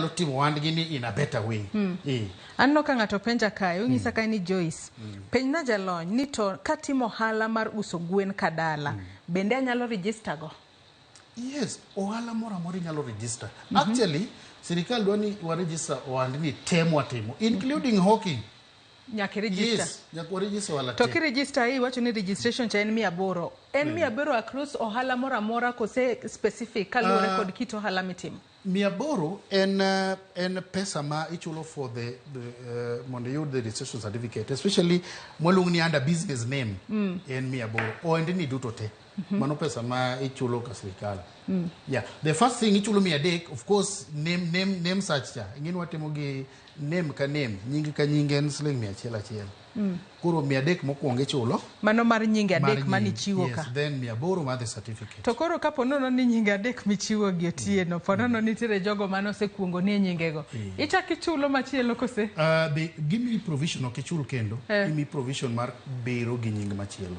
ginyalo timo ohandgi ni in a better way. Aneno ka ng'ato penja kae, onyisa kae ni Joyce, penjna jalony ni to katimo ohala mar uso gwen kadala, bende anyalo register go? Yes, ohala moro amora inyalo register. Actually, sirikal dwa ni wa register ohandni te mwatimo, including hawking. Nyaka i-register. Yes, nyaka wa register ohala To te. kiregister iwacho ni registration cha en 800. En 800 across ohala moro amora kose specific kaluwore kod kit ohala mitimo? 800 en pesa ma ichulo for the mondo iyud the registration certificate, especially mwaluongo ni under business name. En 800 ohendni duto te. Mano pesa ma ichulo ka sirikal. Yeah, the first thing ichulo 300, of course, name search cha ing'eni watimo gi name ka name, nying ka nying en siling 100 achiel. Koro 300 mokwongo ichulo Mano mar nyinge mar adek nying. manichiwo ka. Yes, then 800 mar the certificate. To koro kapo nono ni nyinge adek michiwo gi Otieno, po nono nitiere jogo mane osekuongo ni e nyingego, ichak ichulo machielo kose? Be gimiyi provision, ok ichul kendo. Imiyi provision mar bero gi nying machielo.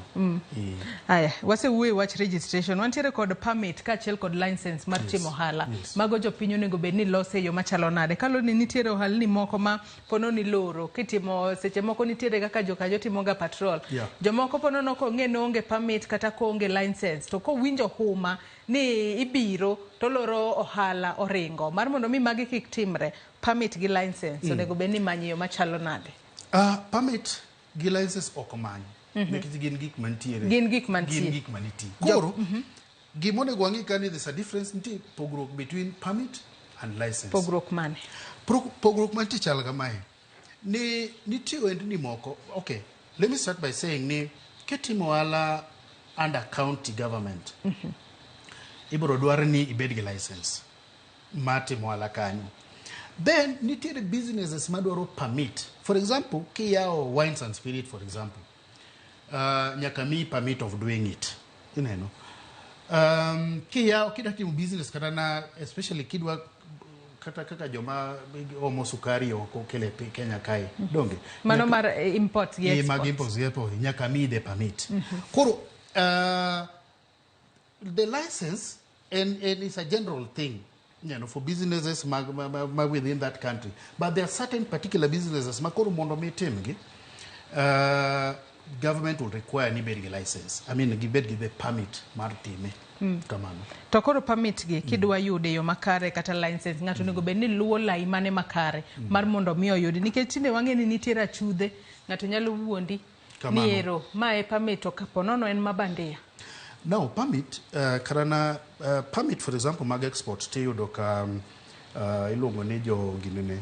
Aya, wasewuoyo e wach registration. Wantiere kod permit kaachiel kod license mar timo ohala. Mago jopiny onego bed ni lose e yo machalo nade? Kaluwore ni nitiere ohalni moko ma pono ni loro kitimo seche moko nitiere kaka jokanyo timoga patrol. Jomoko po nono kong'e ni oonge permit kata koonge license to kowinjo huma ni ibiro to loro ohala oringo. Mar mondo mi magi kik timre, permit gi license onego bed ni imanyo e yo machalo nade? Permit gi license ok many nikech gin gik mantiere. Gin gik mantie. Gin gik manitie. Koro gima onego wang'i ka ni there's a difference, nitie pogruok between permit and license. Pogruok mane? Pogruok mantie chal kamae. Ni nitie ohendni moko. Okay, let me start by saying ni kitimo ohala under county government, ibiro dwar ni ibed gi license mar timo ohala kanyo. Then nitiere businesses madwaro permit. For example, kiyawo wines and spirit, for example, nyaka miyi permit of doing it. Ineno. Kiyawo kidwa timo business kata na especially kidwa kata kaka joma omo sukari oko kele Kenya kae. Donge? Mano mar import gi export. Mag export. Import gi export nyaka miyi the permit. Koro the license and it's a general thing for businesses mag within that country. But there are certain particular businesses ma koro mondo mi timgi, government will require ni ibed gi license. I mean, gibed gi the permit mar time. Kamano. To koro permit gi kidwa yude e yo makare kata license, ng'ato onego bed ni luwo lai mane makare mar mondo mi oyudi, nikech tinde wang'e ni nitiere achudhe, ng'ato nyalo wuondi Kamano. ni ero ma e permit to kapo nono en mabandia. Now, permit, karana, permit, for example, mag export, tiyudo ka iluongo ni jo ginene,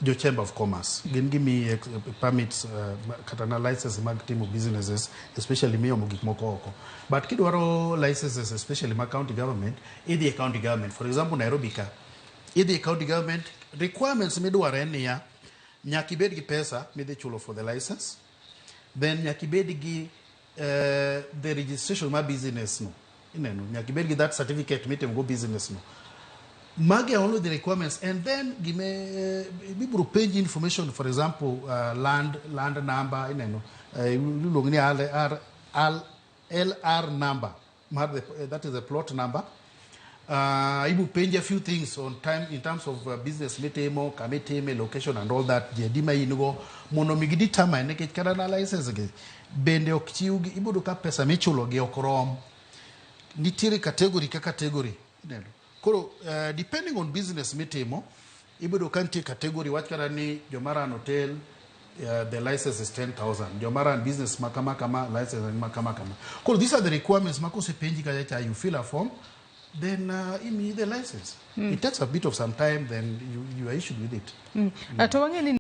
jo Chamber of Commerce. Gin gimiyi permits, kata na license mag timo businesses, especially miyomo gik moko oko. But kidwaro licenses, especially mag county government, idhi e county government. For example, Nairobi ka, idhi e county government, requirements midwaro en niya, nyaka ibed gi pesa midhi chulo for the license, then nyaka ibed gi the registration mar business no. Ineno, nyaka ibed gi that certificate mitimo go business no. Magi are only the requirements, and then gime ibiro penji information, for example, land number, ineno, iluongo ni R, R, LR number mar the, that is the plot number. Ibu penji a few things on time in terms of business mitimo, kamitime, location and all that. Ji adi ma in go mondo mi gidetermine, nikech kata na license gi bende ok chiw gi, iboyudo ka pesa michulo gi ok rom. Nitiere category ka category, ineno. Koro depending on business mitimo, iboyudo ka nitie category, wach kata ni joma run hotel, the license is 10,000. Joma run business ma kama kama, license en ma kama kama. Koro these are the requirements ma kosepenji kacha cha, you fill a form, then imiyi the license. It takes a bit of some time, then you are issued with it. To wang'e ni